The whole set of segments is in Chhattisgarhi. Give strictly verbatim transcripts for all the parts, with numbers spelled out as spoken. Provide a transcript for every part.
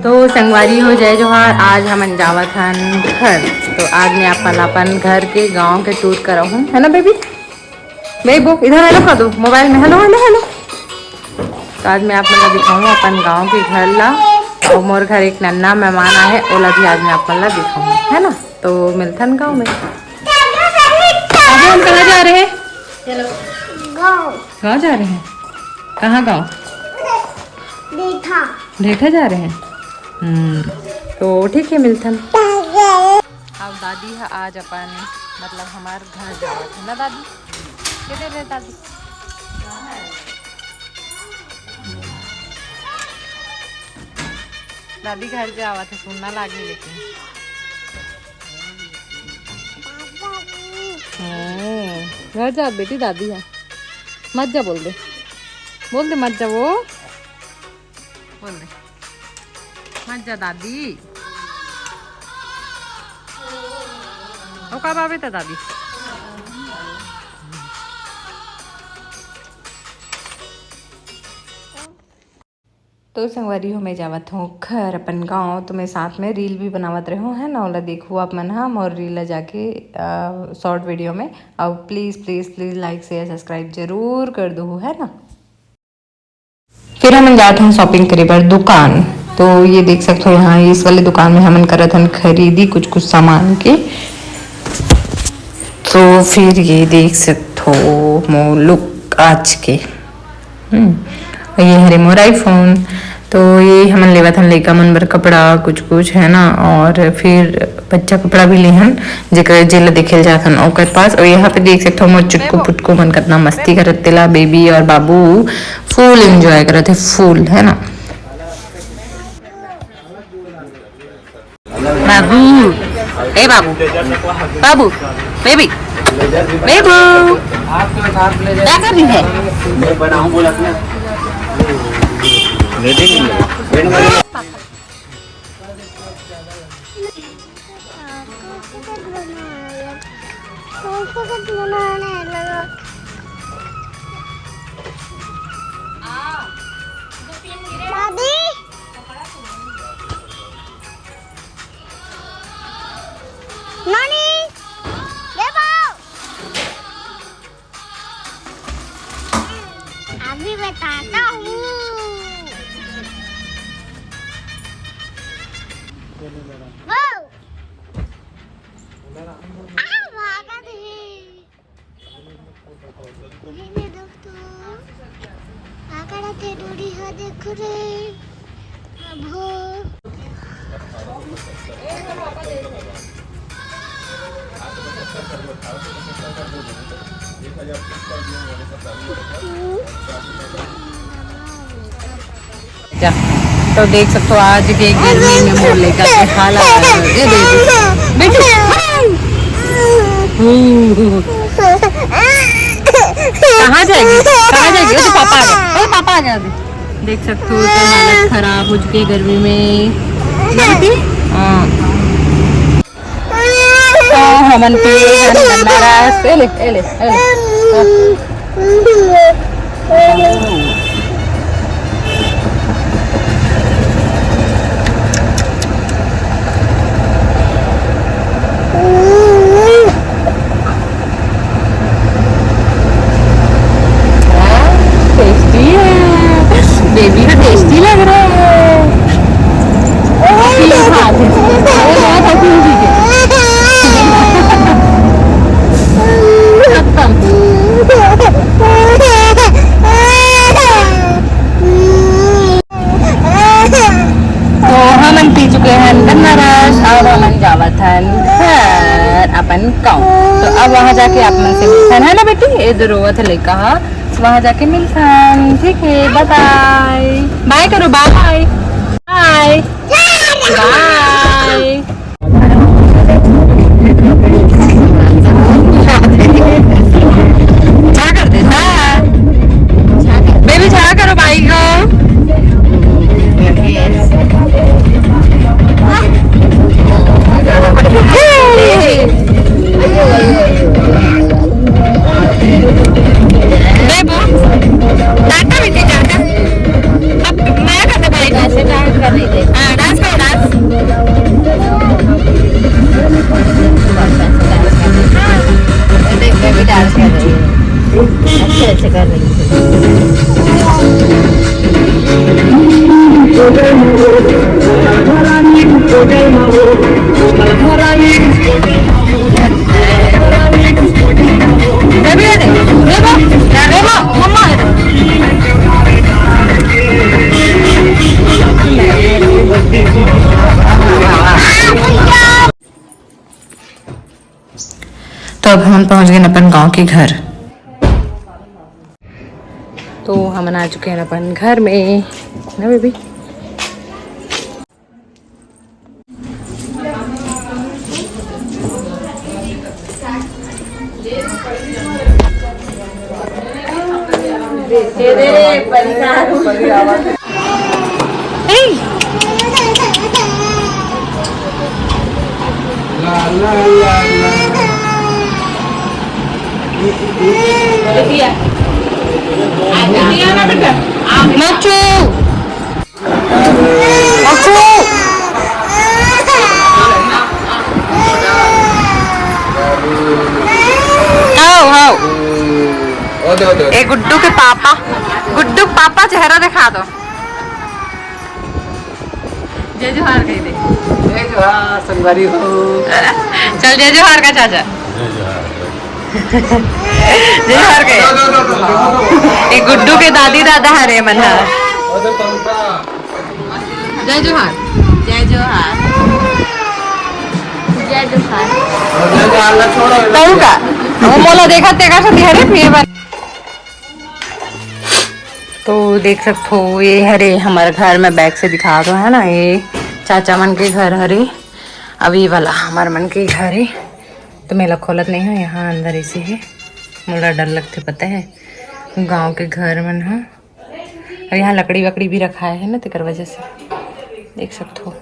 तो संगवारी हो, जय जोहार। आज हमन जावत हन घर। तो आज मैं आप मन ला अपन घर के, गांव के टूर कराहूं, है ना बेबी? बेबो, इधर हेलो कर दो मोबाइल में, हेलो हेलो हेलो। तो आज मैं आप मन ला दिखाऊं अपन गांव के घर ला, और मोर घर एक नन्ना मेहमान आए है, ओला भी आज मैं आप मन ला दिखाऊं, है ना? तो मिलथन गांव में। अभी हम कहाँ जा रहे हैं? गांव। गांव जा रहे हैं? कहाँ गांव? ढेठा। ढेठा जा रहे हैं। हम्म, तो ठीक है, मिलथन। अब दादी ह आज अपन, मतलब, हमार घर जावत है ना दादी? किधर है दादी? दादी घर जावत है, सुनना लागे लेकिन। हम्म, घर जा बेटी, दादी है। मत जा, बोल दे, बोल दे, मत जा वो। बोल दे, मत जा दादी। ओ का बाबे त दादी। तो संगवारी हो, मैं जावत हूँ घर अपन गाँव, तो मैं साथ में रील भी बनावत रहूँ, है ना, ओला देखू आप मन ह, मोर रील ला जाके शॉर्ट वीडियो में। और please please please like share subscribe जरूर कर दू, है ना। फिर हमन जात हन शॉपिंग करे बर दुकान। तो ये देख सकत हो, यहाँ इस वाले दुकान में हमन करत हन खरीदी कुछ कुछ सामान के। तो फिर ये देख सकत हो मोर लुक आज के। हम्म, ये हरे मोर आईफोन। तो ये हमन लेवत हन लइका मन बर कपड़ा कुछ कुछ, है ना, और फिर बच्चा कपड़ा भी लेहन, जेकर जेला देखे ल जाथन ओकर पास। और यहाँ पे देख सकथो मोर चुटकू पुटकू मन कतना मस्ती करत तेला, बेबी और बाबू फुल एंजॉय करत हे, फुल, है ना। बाबू, ए बाबू, बाबू, बेबी, बेबू, क्या कर रही है? दादी, नानी, देखो। अभी बताता हूँ। वो। आ, भागा दे। ये देखो तो, आकड़ा के डोरी ह, देखो रे। अभो। जा, तो देख सकते हो आज के गर्मी में मोर लइका के हाल आ, ए बेटी, बेटी, कहाँ जाएगी, कहाँ जाएगी? ओ, पापा आ गए, ओ, पापा आ गए अभी। देख सकते हो तो हालत खराब हो चुकी है गर्मी में। ना बेटी? हाँ। तो हमन पी गन्ना रस, ए ले, ए ले, ए ले। टेस्टी है, बेबी को टेस्टी लग रहा है। अभी ये खा थे। अरे बहुत अच्छी हुई थी। खत्म। तो हमन पी चुके हैं गन्ना रस, अब हमन जावत हन घर अपन गाँव। तो अब वहाँ जाके आप मन से मिलथन, है ना बेटी? ए दे रोवत हे लइका ह, वहाँ जाके मिलथन। ठीक है, बाय बाय। बाय करो, बाय। बाय। बाय। क्या कर देता? बेबी, झगड़ा करो भाई को। बेबू, टाटा बेटी, टाटा। अब मैं करता भाई को। तो अब हमन पहुंच गेन अपन गांव के घर। तो हमन आ चुके हैं अपन घर में, ना बेबी? नाचू। आओ, आओ। ए गुड्डू के पापा, गुड्डू के पापा चेहरा दिखा दो। जय जोहार कह दे। जय जोहार संगवारी हो। चल जय जोहार का चाचा। जय जोहार कह। ए गुड्डू के दादी दादा हरे मन ह। जय जोहार। जय जोहार। जय जोहार। कहूँ का? वो मोला देखत तेकर से हरे पिए बर। तो देख सकत हो, ये हरे हमर घर में back से दिखा दो है ना, ये चाचा मन के घर हरे। अब ये वाला हमर मन के घर हे, तो मेला खोलत नहीं हो, यहाँ अंदर ऐसे हे। मोला डर लगथे, पता है, गांव के घर मन ह। और यहाँ लकड़ी वकड़ी भी रखाए है ना, तेकर वजह से देख सकत हो।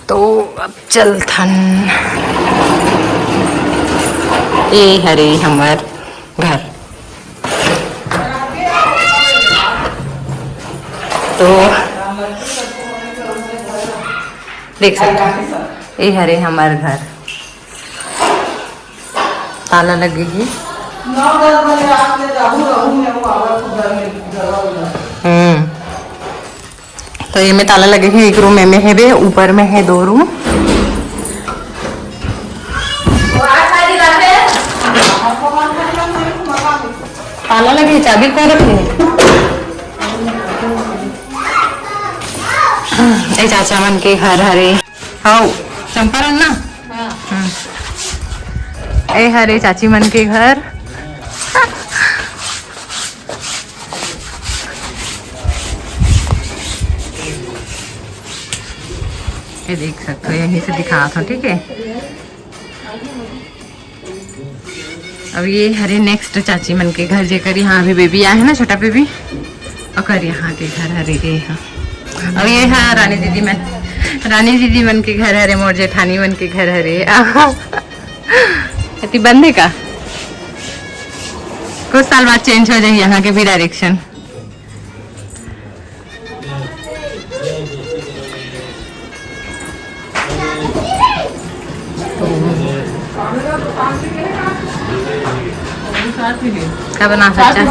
तो अब चलथन। ए हरे हमर घर। तो देख सकत हो, ए हरे हमर घर। ताला लगे हे। हम्म। तो एमे ताला लगे हे, एक रूम एमे हेबे, ऊपर में हे दो रूम। ताला लगे हे, चाबी कोन रखे हे? ए चाचा मन के घर हरे। हव, चंपारण ना? हाँ। हम्म। ए हरे चाची मन के घर। ये देख सकते हो, यहीं से दिखात हो, ठीक है। अब ये हरे next चाची मन के घर, जेकर यहाँ अभी baby आए है ना, छोटा baby, ओकर यहाँ के घर हरे ये ह। अब ये ह रानी दीदी मन, रानी दीदी मन के घर हरे, मोर जेठानी मन के घर हरे। एती बंद हे का? कुछ साल बाद change हो जाही यहाँ के भी direction। का बना सकता?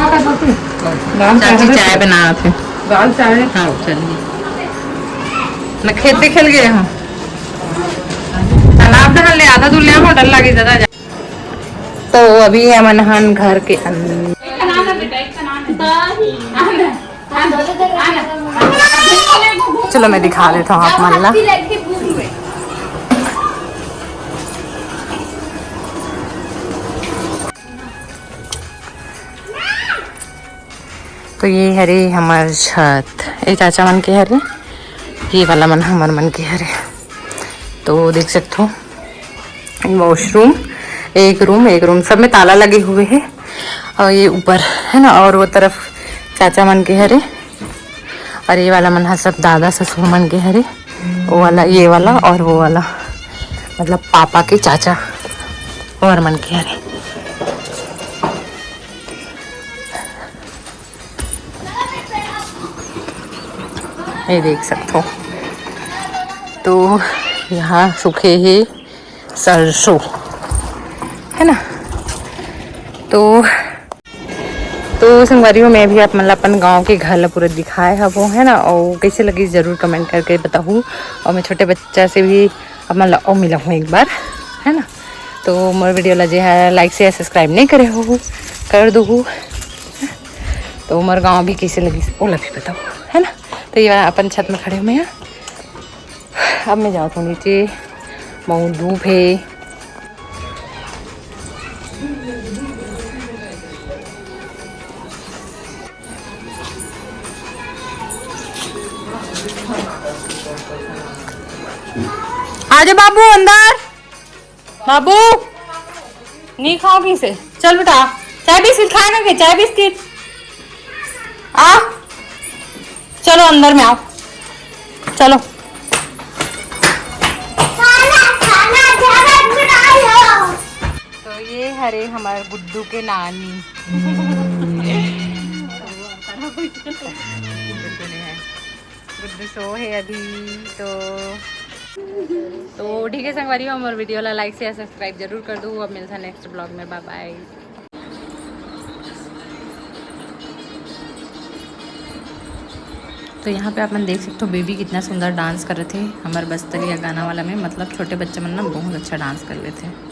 दाल चाय चाची है। चाय बना थे। दाल चाय। हाँ, चलिए। मैं खेते खेल गए हूँ। तालाब धान ले आधा दूर ले आओ, डर लगे ज्यादा। तो अभी हमन हन घर के अंदर। चलो, मैं दिखा देता हूँ आप मन ला। तो ये हरे हमर छत, ए चाचा मन के हरे, ये वाला मन हमर मन के हरे। तो देख सकत हो, washroom, एक रूम, एक रूम, सब में ताला लगे हुए हैं। और ये ऊपर है ना, और वो तरफ चाचा मन के हरे, और ये वाला मन ह सब दादा ससुर मन के हरे, वो वाला, ये वाला और वो वाला, मतलब पापा के चाचा और मन के हरे। ये देख सकत हो, तो यहाँ सूखे हे सरसों, है ना। तो तो संगवारी हो, मैं भी आप मन ला अपन गाँव के घर ला पूरा दिखाए हवो, है ना, और कैसे लगी जरूर comment करके बताहू। और मैं छोटे बच्चा से भी आप मन ला और मिलाहूँ एक बार, है ना। तो मोर video ला जे है like share subscribe नहीं करे हो, कर दू। तो मोर गाँव भी कैसे लगी ओला भी बताओ, है ना। तो ये अपन छत में खड़े हूँ मैं यहाँ। अब मैं जात हूँ नीचे, बहुत धूप है। आजा बाबू अंदर। बाबू, नहीं खाओगी इसे? चल बेटा, चाय बिस्किट खाएगा क्या? चाय बिस्किट, आ, चलो अंदर में आओ, चलो। तो ये हरे हमार गुड्डू के नानी। गुड्डू ने है, गुड्डू सो है अभी तो। तो ठीक है संगवारी हो, हमारे video ला like share subscribe जरूर कर दो। अब मिलता है next vlog में, bye bye। तो यहाँ पे आप मन देख सकते हो बेबी कितना सुंदर डांस कर रहे थे हमारे बस्तरिया गाना वाला में। मतलब छोटे बच्चे मन ना बहुत अच्छा डांस कर लेते हैं।